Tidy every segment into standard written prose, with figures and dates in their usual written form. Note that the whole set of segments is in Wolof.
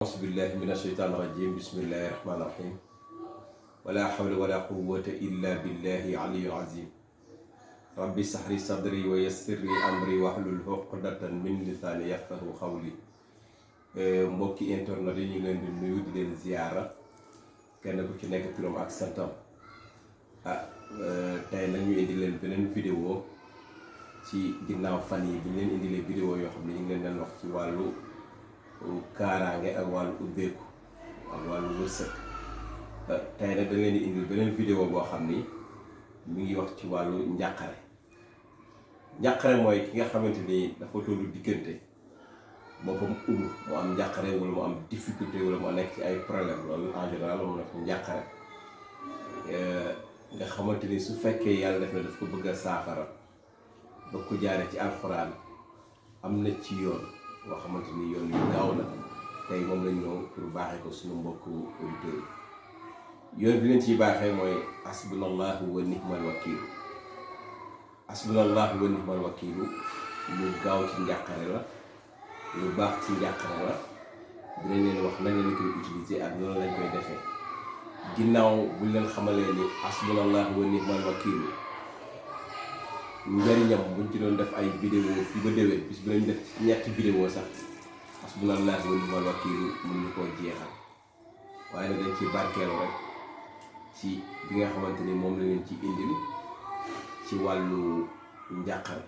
auzu billahi min asheytaan rajim bismillahi rahmaani rahim wala hawla wala quwwata illa billahi aliyul azim rabbi sahri sadri wa yassir li amri wahlul uqdatan min lisaani yafqahu qawli. Mbokki internet yi ñu leen di nuyu di leen ziyaara kenn ku ci nekk turam ak santam. Tey nag ñu indi leen beneen vidéo ci ginnaaw fan yi bi ñu leen indilee vidéo yoo xam ne ñu ngi leen doon wax ci wàllu kaaraange ak wàllu ubbeeku ak wàllu wërsëg. Tey nag dañ leen di indil beneen vidéo boo xam ni mi ngi wax ci wàllu njàqare. Njàqare mooy ki nga xamante ni dafa tollu diggante boppam ubbu mu am njàqare wala mu am difficulté wala mu nekk ci ay problème loolu en général mu nekk njàqare. Nga xamante ni su fekkee yàlla def na daf ko bëgg a saafara ba ko jaare ci alxuraan am na ci yoon boo xamante ni yoon yu gaaw la. tey moom lañ ñëw pour baaxee ko suñu mbokku auditeurs yi. yoon bi leen ciy baaxee mooy asbunallahu wa nihmal wakiilu. asbunallahu wa nihmal wakiilu lu gaaw ci njàqare la, lu baax ci njàqare la. dinañ leen wax nan lañ koy utiliser ak noonu lañ koy defee. ginnaaw buñ leen xamalee ni asbunallahu wa nihmal wakiilu njariñam buñ ci doon def ay vidéo fii ba déwén bis bu lañu def ci ñetti vidéo sax asbunallahu wa nihmal wakiilu mën ñu koo jeexal. waaye nag dañ ci barkeelu rek ci bi nga xamante ni moom la leen ci indil ci wàllu njàqare.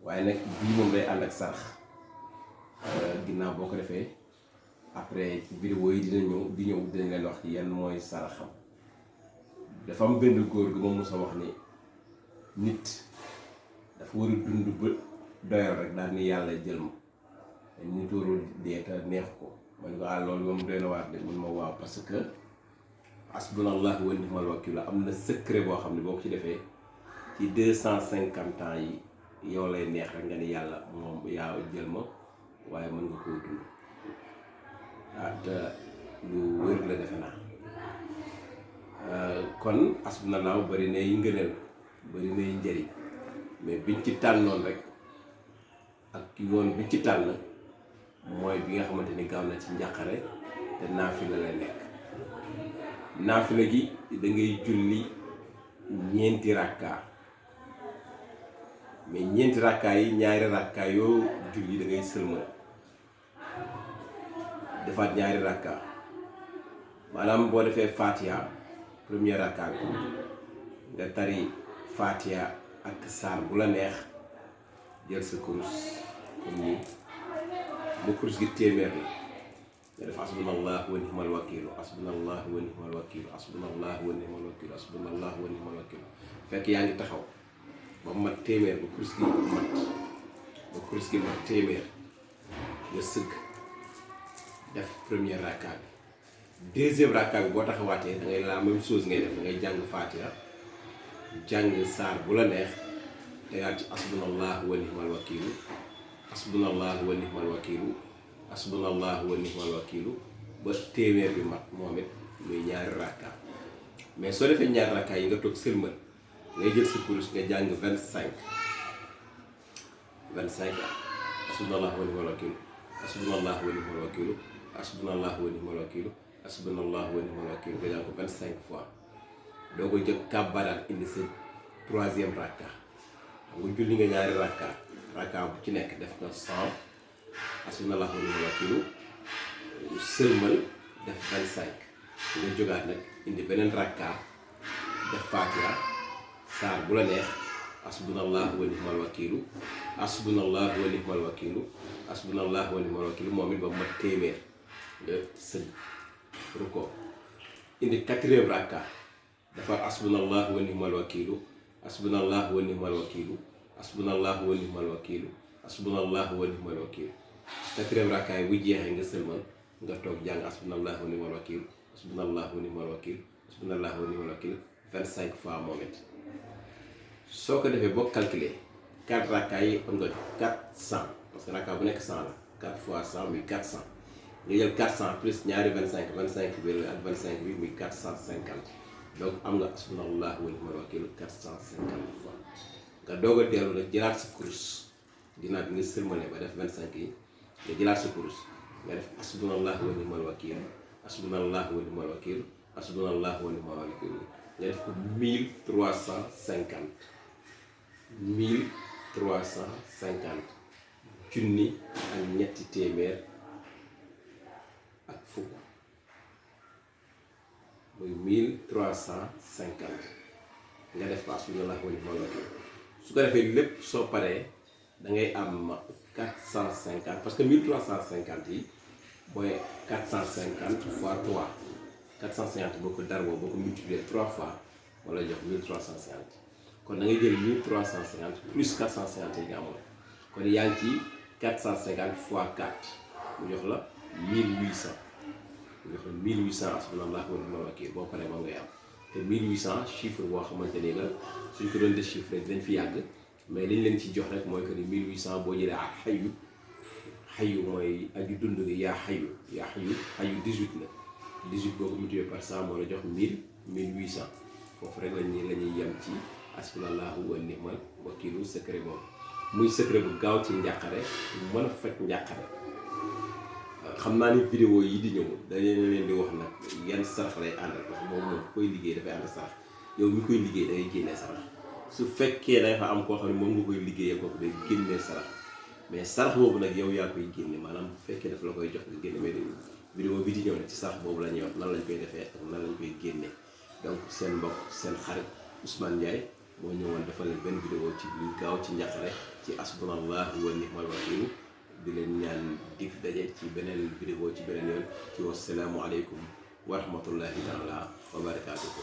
waaye nag bii moom day ànd ak sarax. ginnaaw boo ko defee après ci vidéo yi dinañ leen wax ci yan mooy saraxam. dafa am benn góor gi moom musa wax ni nit dafa war a dund ba doyal rek daal ni yàlla jël ma nit warul dee te neex ko. ma ne ko loolu moom doy na waar de mun ma waaw, parce que asbunallahu wa nihmal wakiilu am na secret boo xam ne boo ko ci defee ci 250 ans yi yow lay neex rek nga ni yàlla moom yaa jël ma waaye mën nga koo dund. te lu wér la defe naa. kon asbunallahu bari nay ngëneel bari nay njëriñ, mais biñ ci tànnoon rek ak yoon biñ ci tànn mooy bi nga xamante ni gaaw na ci njàqare te naafila la nekk. naafila gi da ngay julli ñeenti rakka, mais ñeenti rakka yi ñaari rakka yoo julli da ngay sëlmal defaat ñaari rakka. maanaam boo defee Fatiha premier rakka bi nga tari Fatiha ak saar bu la neex, jël sa kurus comme nii bu kurus gi téeméer la nga def asbunallahu wa nihmal wakiilu asbunallahu wa nihmal wakiilu asbunallahu wa nihmal wakiilu asbunallahu wa nihmal wakiilu. fekk yaa ngi taxaw ba mat téeméer ba kurus gi mat téeméer nga sëgg def première rakka bi. deuxième rakka bi boo taxawaatee da ngay la même chose ngay def, da ngay jàng Fatiha jàng saar bu la neex tegaat ci asbunallahu wa nihmal wakiilu asbunallahu wa nihmal wakiilu asbunallahu wa nihmal wakiilu ba téeméer bi mat moom it muy ñaari rakka. mais soo defee ñaari rakka yi nga toog sëlmal ngay jël sa kurus nga jàng 25 asbunallahu wa nihmal wakiilu asbunallahu wa nihmal wakiilu asbunallahu wa nihmal wakiilu asbunallahu wa nihmal wakiilu nga jàng ko 25 fois. doo ko jël kàbbaraat indi sa troisième rakka. xam nga julli nga ñaari rakka bu ci nekk def ko 100 asbunallahu wa nihmal wakiilu sëlmal def 25 nga jógaat nag indi beneen rakka def Fatiha saar bu la neex asbunallahu wa nihmal wakiilu asbunallahu wa nihmal wakiilu asbunallahu wa nihmal wakiilu moom it ba mu mat téeméer nga sëgg ruko indi quatrième rakka dafa asbunallahu wa nihmal wakiilu asbunallahu wa nihmal wakiilu asbunallahu wa nihmal wakiilu asbunallahu wa nihmal wakiilu. quatrième rakka yi bu jeexee nga sëlmal nga toog jàng asbunallahu wa nihmal wakiilu asbunallahu wa nihmal wakiilu asbunallahu wa nihmal wakiilu 25 fois moom it. soo ko defee boo calculer 4 rakka yi am nga 400, parce que rakka bu nekk 100 la 4 fois 100 muy 400. nga jël 400 plus ñaari 25 bi ak 25 bi muy 450. donc am nga asbunallahu wa nihmal wakiilu 450 fois. nga doog a dellu nag jëlaat sa kurus ginnaaw bi nga sëlmale ba def 25 yi nga jëlaat sa kurus nga def asbunallahu wa ni'mal wakiil asbunallahu wa ni'mal wakiil asbunallahu wa ni'mal wakiil nga def ko 1350 junni ak ñetti téeméer ak fukk muy 1350 nga def ko asbunallahu wa ni'mal wakiil su ko defee lépp soo paree da ngay am 450 parce que 1350 yi mooy 450 fois 3 450 boo ko darboo boo ko multiplier 3 fois wala jox 1350 kon da ngay jël 1350 plus 450 yi nga amoon kon yaa ngi ci 450 fois 4 mu jox la 1800 mu jox la 1800 asbunallahu wa ni'mal wakiil boo paree moom ngay am te 1800 chiffre boo xamante ni la suñ ko doon déchiffrer dañ fi yàgg mais liñ leen ci jox rek mooy que ni 1800 boo jëlee ak xayu mooy aju dund gi yaa xayu 18 la 18 boo ko multiplié par 100 moo la jox 1800 foofu rek lañuy yem ci asbunallahu wa ni'mal wakiilu secret boobu muy secret bu gaaw ci njàqare bu mën a fekk njàqare. xam naa ni vidéo yi di ñëw dañu leen di wax nag yan sarax lay àndal parce que moom koy liggéey dafay ànd sarax yow mi koy liggéey da ngay génnee sarax su fekkee dafa am koo xam ne moom nga koy liggéeyee kooku day génnee sarax mais sarax boobu nag yow yaa koy génne maanaam bu fekkee daf la koy jox nga génne mais vidéo bi di ñëw nag ci sarax boobu la ñuy wax nan lañ koy defee ak nan lañ koy génnee donc seen mbokk seen xarit Ousmane Ndiaye moo ñëwoon defal leen benn vidéo ci lu gaaw ci njàqare ci asbunallahu wa ni'mal wakiil di leen ñaan dig daje ci beneen vidéo ci beneen yoon ci wassalaamu aleykum wa rahmatullahi taala wa barakaatuhu